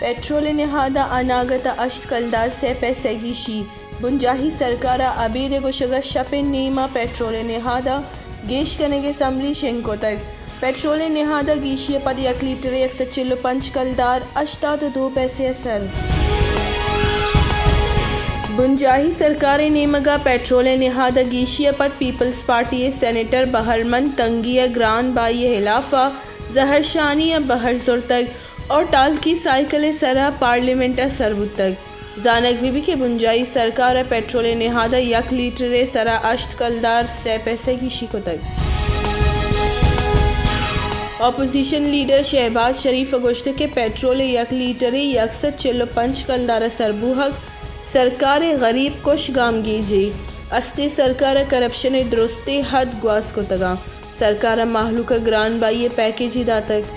پٹرول ءِ نہاد ءَ اناگت ءَ ہشت کلدار سئے پیسہ گیشی۔ بنجاہی سرکار ءَ ابید ءِ گوشگ ءَ شپ ءِ نیم ءَ پٹرول ءِ نہاد ءَ گیش کنگ ءِ اسمبلی شنگ کتگ۔ پٹرول ءِ نہاد ءَ گیشی ءَ پد یک لیٹرے یک سد چل ءُ پنچ کلدار ہشتاد ءُ دو پیسے ءَ سر۔ بنجاہی سرکار ءِ نیمگ ءَ پٹرول ءِ نہاد ءَ گیشی ءَ پد پیپلز پارٹی ءِ سینیٹر بہرمند تنگی ءَ گران بہائی ءِ ہلاف ءَ زہرشانی ءِ بہر زرتگ اور ٹالکی سائیکل ءِ سرا پارلیمنٹ ءَ سر بوتگ۔ زانگ بہ بیت کہ بنجاہی سرکار ءَ پٹرول ءِ نہاد ءَ یک لیٹر ءِ سرا ہشت کلدار سئے پیسہ گیشی کتگ۔ اپوزیشن لیڈر شہباز شریف ءَ گوشتگ کہ پٹرول ءِ یک لیٹرے یک سد چل ءُ پنچ کلدار ءَ سر بوہگ سرکار ءِ غریب کش گامگیجے است ءُ سرکار ءَ کرپشن ءِ درستیں حد گواز کتگ اَنت۔ سرکار ءَ مہلوک ءَ گران بہائی ءِ پیکیجے داتگ۔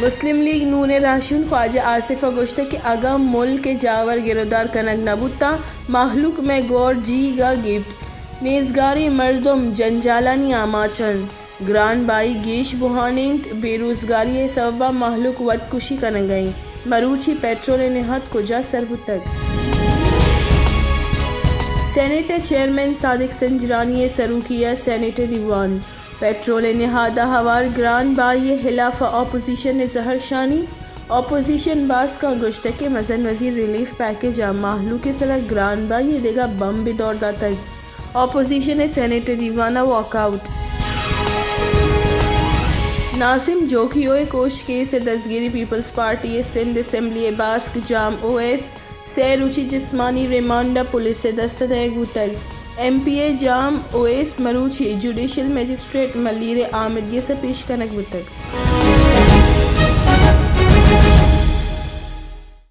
مسلم لیگ نون ءِ راہشون خواجہ آصف ءَ گوشتگ کہ اگاں ملک ءِ جاور گرودار کنگ نہ بوتاں، مہلوک مئے گور جیگ ءَ گیپت، نیزگاریں مردم جنجالانی آماچ اَنت۔ گران بہائی گیش بوہان اِنت، بے روزگاری ءِ سبب ءَ مہلوک وت کشی کنگ ءَ اِنت۔ مروچی پٹرول ءِ نہاد کجا سر بوتگ؟ سینیٹ ءِ چیئرمین صادق سنجرانی ءِ سروکی ءَ سینیٹ ءِ دیوان۔ پٹرول ءِ نہاد ءَ ہوار گران بہائی ءِ ہلاف ءَ اپوزیشن ءِ زہرشانی۔ اپوزیشن باسک ءَ گوشتگ کہ مزن وزیر ریلیف پیکیج ءَ مہلوک ءِ سرا گران بہائی ءِ دگہ بمبے دور داتگ۔ اپوزیشن ءِ سینیٹ ءِ دیوان ءَ واک آؤٹ۔ ناظم جوکیو ءِ کوش کیس ءِ دزگیری۔ پیپلز پارٹی ءِ سندھ اسمبلی ءِ باسک جام اویس سئے روچی جسمانی ریمانڈ ءَ پولیس ءِ دست ءَ دئیگ بوتگ۔ ایم پی اے جام اویس مروچی جوڈیشل مجسٹریٹ ملیر ءِ آمدگس ءَ پیش کنگ بوتگ۔